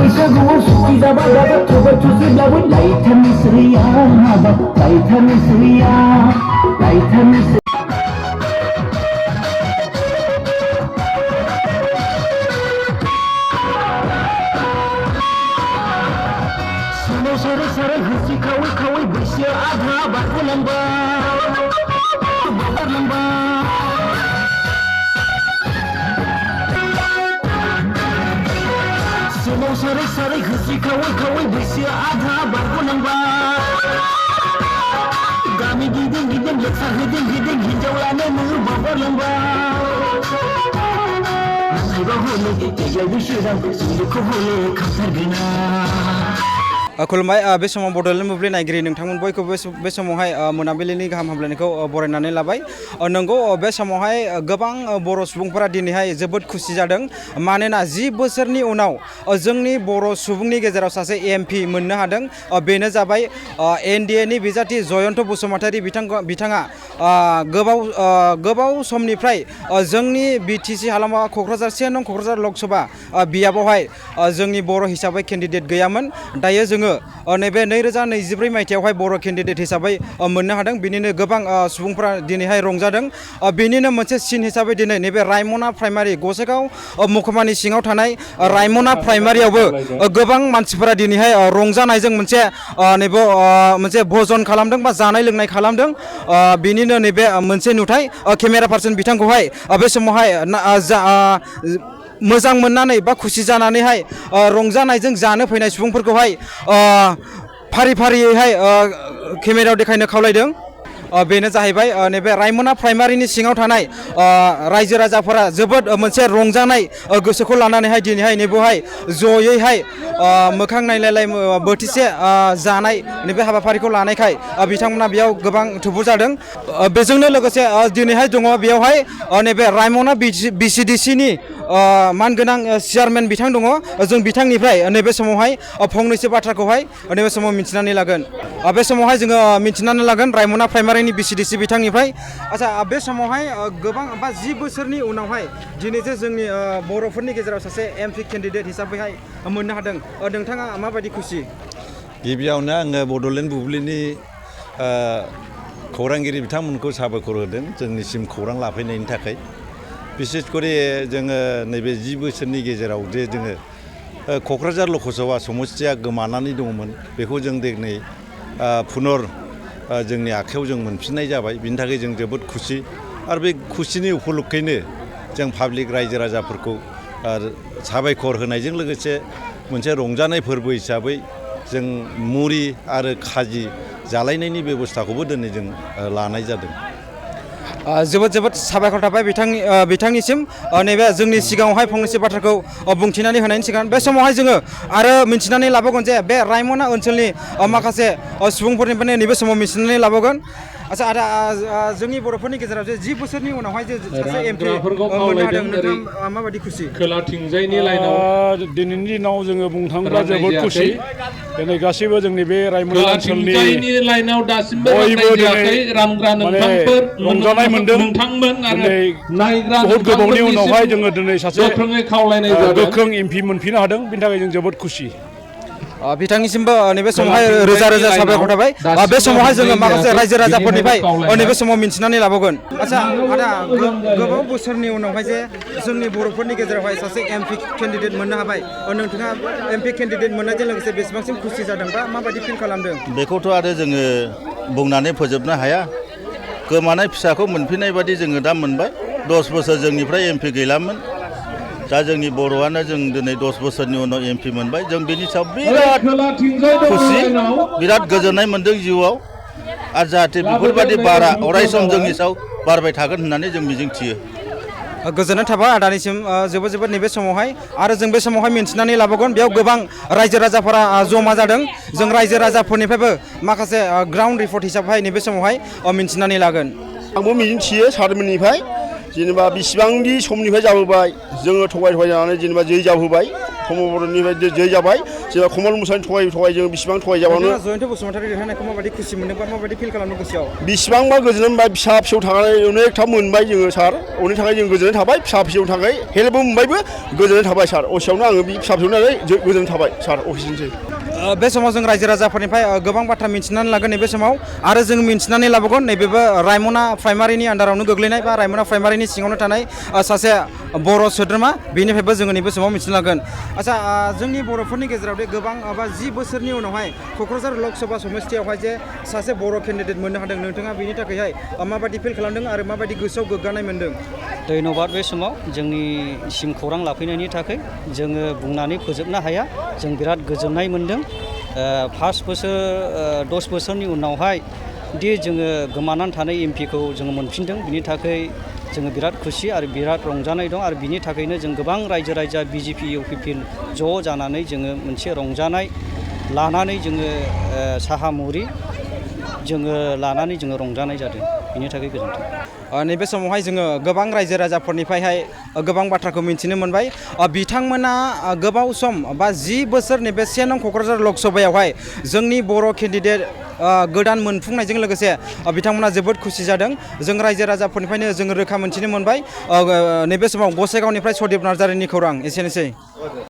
बैसागुआव सुखि जाबा दाबा थुबा थुसिब्लाबो लायथारनि सोरिया लायथारनि सोरिया लायथारनि सारै सारै हंसि खावै खावै बैसो आधा बारग'लांबाय समाव सारै सारै हंसि खावै खावै बैसो आधा बारग'लांबाय गामि गिदिं गिदिं लेखा गिदिं गिदिं हिनजाव लानो बावगारलांबाय नाथायबा हले देग्लाय बैसोराव जोंखौ हले खांथारगोना खुलुमबाय बे समाव बड'लेण्ड मोब्लिब नायगिरि नोंथांमोन बयखौबो बे समावहाय मोनाबिलिनि गाहाम हामलायनायखौ बरायनानै लाबाय नंगौ बे समावहाय गोबां बर' सुबुंफोरा दिनैहाय जोबोद खुसि जादों मानोना 10 बोसोरनि उनाव जोंनि बर' सुबुंनि गेजेराव सासे एमपि मोननो हादों बेनो जाबाय एनडिएनि बिजाथि जयन्त बसुमतारी बिथाङा गोबाव समनिफ्राय जोंनि बिटिसि हालामाव क'क्राझार 1 नं क'क्राझार लकसभा बियाबावहाय जोंनि बर' हिसाबै केन्डिडेट गैयामोन दायो जोङो नैबे 2024 मायथाइयावहाय बर' केन्डिडेट हिसाबै मोननो हादों बिनिनो गोबां सुबुंफोरा दिनैहाय रंजादों बिनिनो मोनसे सिन हिसाबै दिनै नैबे रायमना प्राइमारि गसाइगाव महकुमानि सिङाव थानाय रायमना प्राइमारियावबो गोबां मानसिफोरा दिनैहाय रंजानायजों मोनसे भजन खालामदों बा जानाय लोंनाय खालामदों बिनिनो नैबे मोनसे नुथाय केमेरा पार्सन बिथांखौहाय बे समावहाय मोजां मोननानै बा खुसि जानानैहाय रंजानायजों जानो फैनाय सुबुंफोरखौहाय फारि फारियैहाय केमेरायाव देखायनो खावलायदों बेनो जाहैबाय नैबे रायमना प्राइमारिनि सिङाव थानाय रायजो राजाफोरा जोबोद मोनसे रंजानाय गोसोखौ लानानैहाय दिनैहाय नैबेवहाय जयैहाय मोखां नायलायलाय बोथिसे जानाय नैबे हाबाफारिखौ लानायखाय बिथांमोना बेयाव गोबां थुबुर जादों बेजोंनो लोगोसे दिनैहाय दङ बेयावहाय नैबे रायमना बिसिडिसिनि मानगोनां चेयारमेन बिथां दङ जों बिथांनिफ्राय नैबे समावहाय फंनैसो बाथ्राखौहाय नैबे समाव मिथिनानै लागोन बे समावहाय जोङो मिथिनानै लागोन रायमना प्राइमारिनि बिसिडिसि बिथांनिफ्राय आच्चा बे समावहाय गोबां बा 10 बोसोरनि उनावहाय दिनै जे जोंनि बर'फोरनि गेजेराव सासे एमपि केन्डिडेट हिसाबैहाय मोननो हादों नोंथाङा माबायदि खुसि गिबियावनो आङो बड'लेण्ड बुब्लिनि खौरांगिरि बिथांमोनखौ साबायखर होदों जोंनिसिम खौरां लाफैनायनि थाखाय बिसेसकरि जोङो नैबे 10 बोसोरनि गेजेराव जे जोङो क'क्राझार लकसभा समस्तिया गोमानानै दङमोन बेखौ जों दिनै पुनर जोंनि आखायाव जों मोनफिननाय जाबाय बिनि थाखाय जों जोबोद खुसि आरो बे खुसिनि उपलक्षैनो जों पाब्लिक रायजो राजाफोरखौ साबायखर होनायजों लोगोसे मोनसे रंजानाय फोरबो हिसाबै जों मुरि आरो खाजि जालायनायनि बेबस्थाखौबो दिनै जों लानाय जादों जोबोद साबायखर थाबाय बिथांनिसिम नैबे जोंनि सिगाङावहाय फंनैसो बाथ्राखौ बुंथिनानै होनायनि सिगां बे समावहाय जोङो आरो मिथिनानै लाबावगोन जे बे रायमना ओनसोलनि माखासे सुबुंफोरनिफ्राय नैबे समाव मिथिनानै लाबावगोन आच्चा आदा जोंनि बर'फोरनि गेजेराव जे 10 बोसोरनि उनावहाय जे सासे एमपि मोननो हादों नोंथाङा माबायदि खुसि खोलाथिंजायनि लाइनाव दिनैनि दिनाव जोङो बुंनो थाङोब्ला जोबोद खुसि दिनै गासैबो जोंनि बे रायमना ओनसोलनि लाइनाव दासिमबो रंजानाय मोनदों नोंथांमोन आरो नायग्रा बहुद गोबावनि उनावहाय जोङो दिनै सासे गोख्रों एमपि मोनफिननो हादों बिनि थाखाय जों जोबोद खुसि बिथांनिसिमबो नैबे समावहाय रोजा साबायखर थाबाय बे समावहाय जोङो माखासे रायजो राजाफोरनिफ्राय नैबे समाव मिथिनानै लाबावगोन आच्चा आदा गोबाव बोसोरनि उनावहाय जे जोंनि बर'फोरनि गेजेरावहाय सासे एमपि केन्डिडेट मोननो हाबाय नोंथाङा एमपि केन्डिडेट मोननायजों लोगोसे बेसेबांसिम खुसि जादों बा माबायदि फिल खालामदों बेखौथ' आरो जोङो बुंनानै फोजोबनो हाया गोमानाय फिसाखौ मोनफिननाय बादि जोङो दा मोनबाय 10 बोसोर जोंनिफ्राय एमपि गैलामोन दा जोंनि बर'आनो जों दिनै 10 बोसोरनि उनाव एमपि मोनबाय जों बेनि सायाव बिराद खुसि बिराद गोजोननाय मोनदों जिउआव आरो जाहाथे बेफोरबायदि बारा अराय सम जोंनि सायाव बारबाय थागोन होननानै जों मिजिंथियो गोजोननाय थाबाय आदानिसिम जोबोद नैबे समावहाय आरो जों बे समावहाय मिथिनानै लाबावगोन बेयाव गोबां रायजो राजाफोरा जमा जादों जों रायजो राजाफोरनिफ्रायबो माखासे ग्राउन्ड रिपर्ट हिसाबै नैबे समावहाय मिथिनानै लागोन आंबो मिजिंथियो सारमोननिफ्राय जेनेबा बिसिबांदि समनिफ्राय जाबोबाय जोङो थगाय जानानै जेनेबा जै जाबोबाय कमल बर'निफ्राय जै जाबाय जेब्ला कमल मुसाहारिनि थगाय जों बेसेबां थगायजाबावनो जयन्त बसुमतारी देरहानायखौ माबायदि खुसि मोनदों बा माबायदि फिल खालामदों गोसोआव बेसेबांबा गोजोननाय मोनबाय फिसा फिसौ थांनानै अनेकथा मोनबाय जोङो सार अनेक थाखाय जों गोजोननाय थाबाय फिसा फिसौनि थाखाय हेल्पबो मोनबायबो गोजोननाय थाबाय सार असेयावनो आङो बे फिसा फिसौनि थाखाय गोजोननाय थाबाय सार अफिसनोसै बे समाव जों रायजो राजाफोरनिफ्राय गोबां बाथ्रा मिन्थिनानै लागोन नैबे समाव आरो जों मिन्थिनानै लाबोगोन नैबेबो रायमना प्राइमारिनि आन्दारावनो गोग्लैनाय बा रायमना प्राइमारिनि सिङावनो थानाय सासे बर' सोद्रोमा बेनिफ्रायबो जोङो नैबे समाव मिथिनो लागोन आच्चा जोंनि बर'फोरनि गेजेराव दे गोबां बा 10 बोसोरनि उनावहाय क'क्राझार लकसभा समस्तियावहाय जे सासे बर' केन्डिडेट मोननो हादों नोंथाङा बेनि थाखायहाय माबायदि फिल खालामदों आरो माबायदि गोसोआव गोग्गानाय मोन्दों धन्यबाद बे समाव जोंनिसिम खौरां लाफैनायनि थाखाय जोङो बुंनानै फोजोबनो हाया जों बिराद गोजोननाय मोन्दों 5 बोसोर 10 बोसोरनि उनावहाय दि जोङो गोमानानै थानाय एमपिखौ जोङो मोनफिनदों बिनि थाखाय जोङो बिराद खुसि आरो बिराद रंजानाय दं आरो बिनि थाखायनो जों गोबां रायजो राजा बिजेपि इउपिपि ज' जानानै जोङो मोनसे रंजानाय लानानै जोङो साहा मुरि जोङो लानानै जोङो रंजानाय जादों बिनि थाखाय गोजोन्थों नैबे समावहाय जोङो गोबां रायजो राजाफोरनिफ्रायहाय गोबां बाथ्राखौ मिन्थिनो मोनबाय बिथांमोना गोबाव सम बा 10 बोसोर नैबे 1 नं क'क्राझार लकसभायावहाय जोंनि बर' केन्डिडेट गोदान मोनफुंनायजों लोगोसे बिथांमोना जोबोद खुसि जादों जों रायजो राजाफोरनिफ्रायनो जोङो रोखा मोन्थिनो मोनबाय नैबे समाव गसाइगावनिफ्राय सदिप नार्जारिनि खौरां एसेनोसै